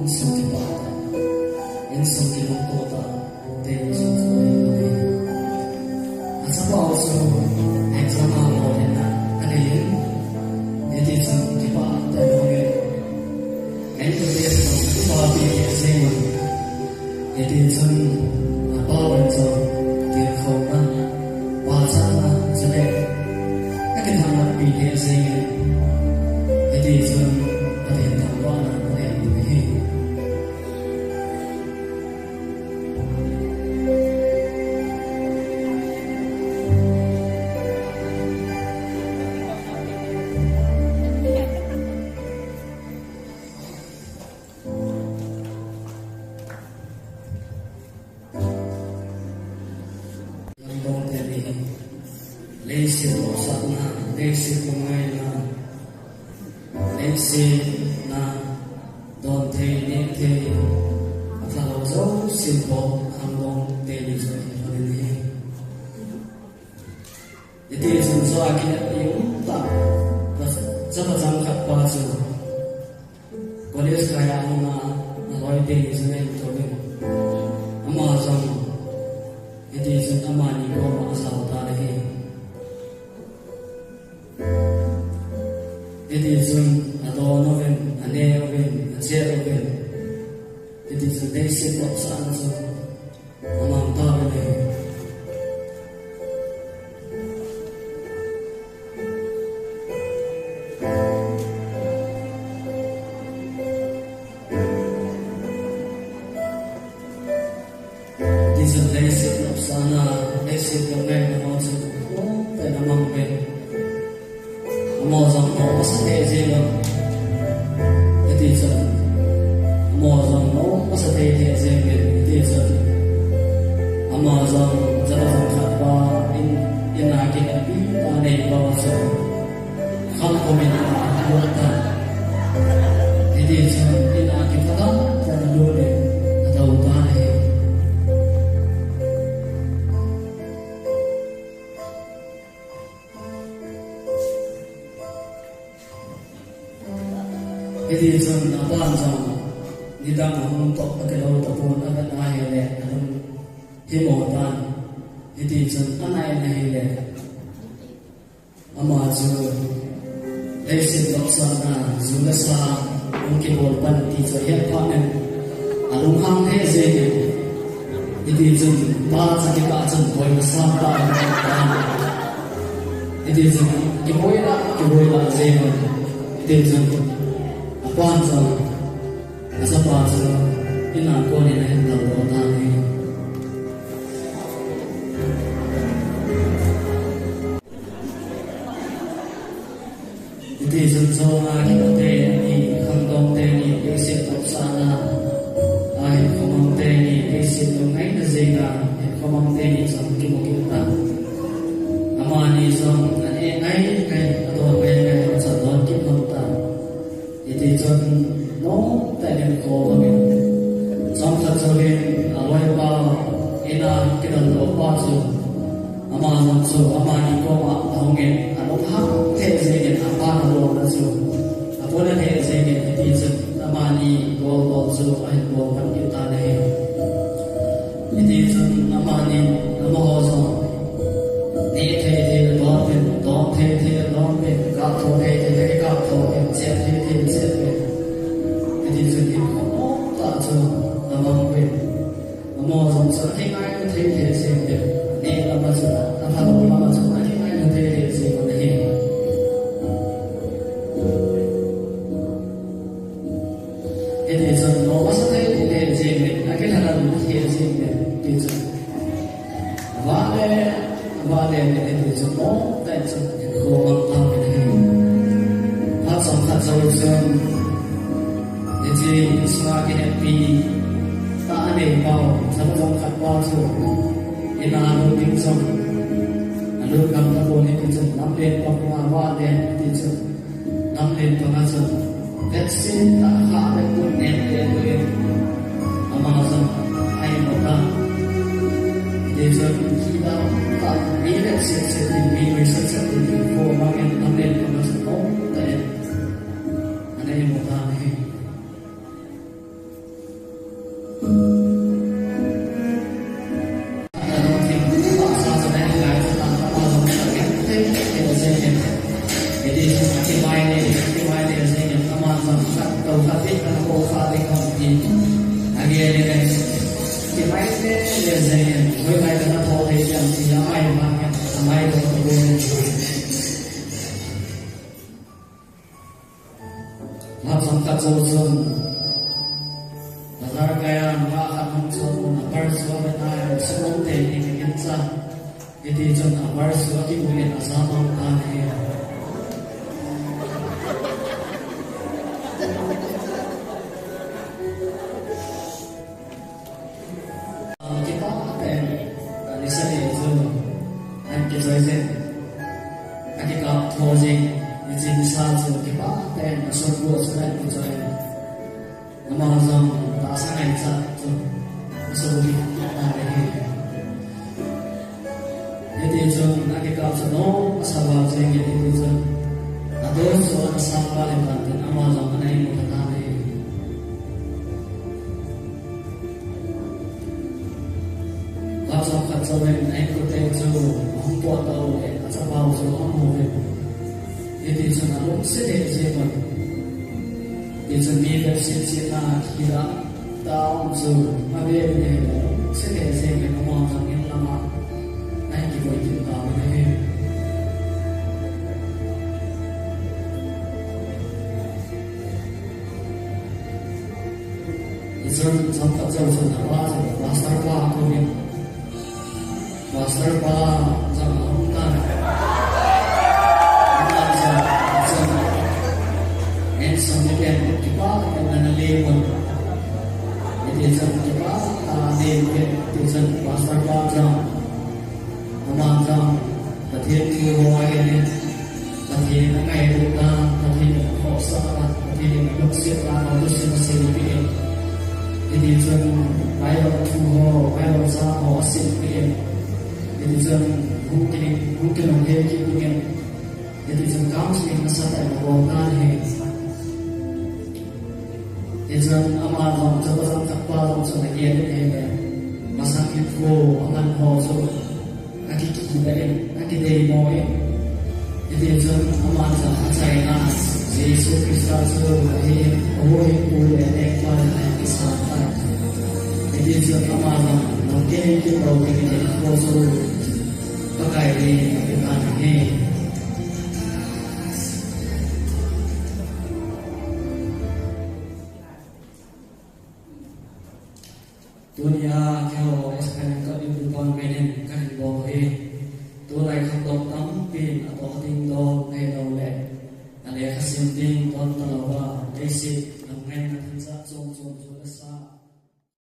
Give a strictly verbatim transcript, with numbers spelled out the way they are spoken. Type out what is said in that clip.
Insung kipah tah, insung kilungto tah, te insung chu ahi. Achapa chu exam a lolhinna anei in, hiti chun kipah tah in ahung in, einte chun kipapi jeng un, hiti chun apa vang chu tilkhouna, pachatna, chule akithangvah pi jeng in, hiti chun Pathen thangvahna anei in ahi. Leiset lopsahna, leiset lungngaina, leiset a don thei, neh thei, athalou jouse po khangdong teni chu ahi. Hiti chun chu akinepi um tah, chapa changkhat pa chu college kai a ahung a, aloi teni chu ahin touvin. Ama jong hiti chun amani koma ajao tan ahi. Hiti chun adon uvin, ane uvin, ache uvin. Hiti chun leiset lopsahna chu amang tauvin ahi. Hiti chun leiset lopsahna, leiset lungngaina ho chu, oh, pen amang pen. Amaho jong nom asa thei jeng un. Hiti chun amaho jong nom asa thei thei jeng un. Hiti chun ama jong chapa changkhat pa in, in a kinepi tah anei pa chu khamkhom in alut tan. Hiti chun in a kiphatah tah in alut in atou tan ahi. Hiti chun apan jong nidang ahung toh akilou tapon, avet ahile alung himo tan. Hiti chun ana in ahile ama chu leiset lopsahna, ju le sa hung kibol pan ti chu ahet phat in alunghang lheh jeng in. Hiti chun pa cha kikah chun boina sangtah in aum tan. Hiti chun kiboi lah, kiboi lah jeng un. Hiti chun apan jong achapa chu in a kon in ahin daldoh tan ahi. Hiti chun chonga kipa teni, khangdong teni, leiset lopsahna, ahin khomang teni, leiset lungngaina jenga hin khomang teni jong kimu kit tan. Amani jong ane ngai ngai, adon ngai ngai, acha don kit lhon tan. Hiti chun nomtah in hinkho bangin, chomkhat jouvin aloipa in a kidaldoh pa chu, ama jong chu amani koma ahungin, alunghang lheh jengin, apan abolna chu apuna lheh jengin, hiti chun amani bolbol chu ahin bol pan kit tan ahi. Hiti chun amani, amaho jong neh thei thei le don pen, don thei thei le don pen, kap tho thei thei le kap tho pen, chep thei thei le chep pen. Hiti chun hinkho nomtah chu amang pen. Amaho jong chu akingaina thei thei jeng pen. Neh lama chu, athalou lama chu akingaina thei thei jeng pen ahi. Hiti chun nom asa thei thei jeng pen, akilhalam thei jeng pen, ti chun Vale, vale, hiti chun nomtah in chun hinkho mang tauvin ahi. Phat chomkhat jou chun, hiche insunga kinepi tah anei pau, chapa changkhat pa chu in a lut ding chun alut ngam tapon, hiti chun lamlen panga vale, hiti chun lamlen panga chun vetsin tah kha le kut neh le tuin ama jong ahin lut tan. Hiti chun kidang tah, mi vetsin sin in, mi nuisan san in, hinkho mangin lamlen panga chun nomtah in ana imu tan ahi. Kimaile, kimaile jengin, aman jong khat, to khat, ti kana ko kha ding ham ti. Again, again. Kimaile, le jengin, hoilai kana tho thei ham ti, amai ma, amai ko ko. Lhasam khat jou chun, bazar kai a, nungah khat hung chun, a purse chu avet a, sum um tei ni kigincha. Hiti chun a purse chu akimu in ajam mang tan ahi. Kipah tah in, a nisa ni chu, ahin kichoi jin, akikap tho jin, hiche nisa chu kipah tah in, asotgu chu ahin kichoi in. Ama jong tahsa ngaichat chu, asotgu kipah tah in ahi. Hiti chun, akikap chu nom asa val jeng in, hiti chun, ato chu ana sang val in tan tin, ama jong ana imu lha tan ahi. Lhasam khat jouvin a inkote chu ahung potdoh u le achapau chu amu uvin. Hiti chun alungset lheh jeng un. Hiti chun mi vepset chetna kidah tah a um chu ave uvin ahile alungset lheh jeng uvin, ama jong in langa ahin kivui kit tauvin ahi. Hichun chomkhat jou chun apa chun pastor pa akouvin, pastor pa jong ahung tan. Ahung tan chun, chun, handsome ni pen, kipah tah in ana lem un. Hiti chun kipah tah in alem pen, hiti chun pastor pa jong, ama jong, Pathen thu ho ahin, Pathen angailut dan, Pathen in akhohsah dan, Pathen in alungset dan, alusim asei peh in. Hiti chun Bible thu ho, Bible chang ho asim peh in. Hiti chun hung kinung, hung kinunghei kit ding in. Hiti chun counseling nasatah in abol tan ahi. Hichun ama jong, chapa jong, chapa jong chun agel in ahile, masang in thu aman ho chu akikipah in, akideimo in. Hiti chun ama jong achaina Jesu Christa chu ahi, ahuhhingpu le anekpa in ahin kisan tai. Hiti chun ama jong, nang kei kipah ding in thu chu Pakai in ape tan ahi. Tunia keiho S P N ka YouTube page in kahin bol u hi. Tulai khat dong tampin atoh ding dong ahilou le, alekha sim ding dong talou va, leiset lam ngaina thansa chom chom chu nasa